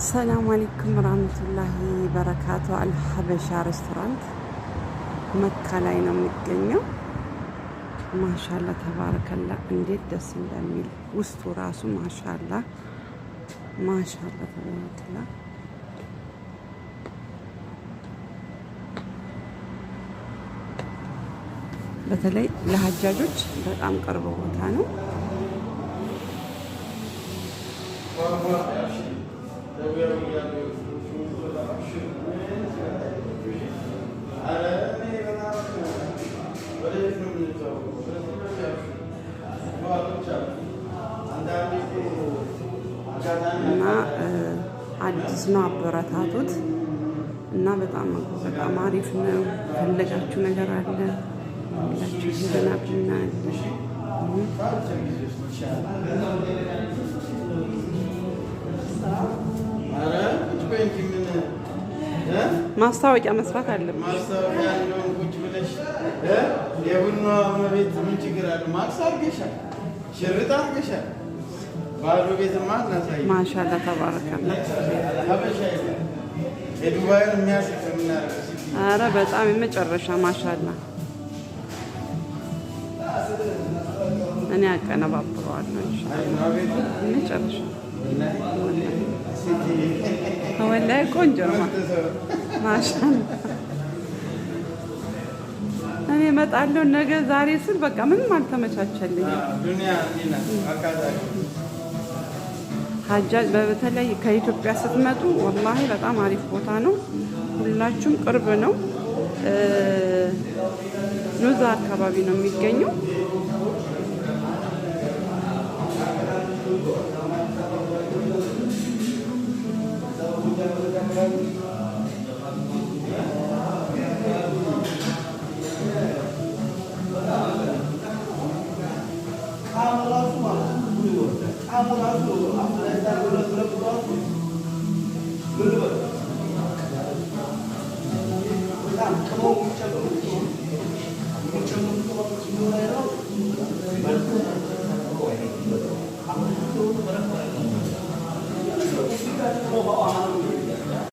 ሰላም አለይኩም ረህመቱላሂ በረካቱ። አልሀበሻ ሬስቶራንት መካ ላይ ነው የሚገኘው። ማሻላ ተባረከላ፣ እንዴት ደስ እንደሚል ውስጡ ራሱ ማሻላ ማሻላ ተባረከላ። በተለይ ለሀጃጆች በጣም ቅርብ ቦታ ነው። እና አዲስ ነው፣ አበረታቱት። እና በጣም በጣም አሪፍ ነው። ፈለጋችሁ ነገር አለ ሁላችሁ ጀበና ቡና አለ። ማስታወቂያ መስራት አለብን። ማስታወቂያ እንደውም ቁጭ ብለሽ የቡና እመቤት ምን ችግር አለው? ማክስ አድርገሻል፣ ሽርጥ አድርገሻል። ባዶ ቤትማ አናሳይም። ማሻላ ተባረከላ። ሀበሻ የለም። የዱባይን የሚያስቅ የምናደርገው ሲቲ አረ በጣም የመጨረሻ ማሻላ። እኔ አቀነባብረዋለሁ ኢንሻአላህ። አቤቱ የመጨረሻ ሲቲ ወላሂ ቆንጆ ነው። ማሻአላ እኔ እመጣለሁ ነገ ዛሬ ስል በቃ ምንም አልተመቻቸልኝም። ዱንያ እንዲህ ናት። አጋጣሚ ሀጃጅ በተለይ ከኢትዮጵያ ስትመጡ ወላሂ በጣም አሪፍ ቦታ ነው። ሁላችሁም ቅርብ ነው። ኑዛ አካባቢ ነው የሚገኘው።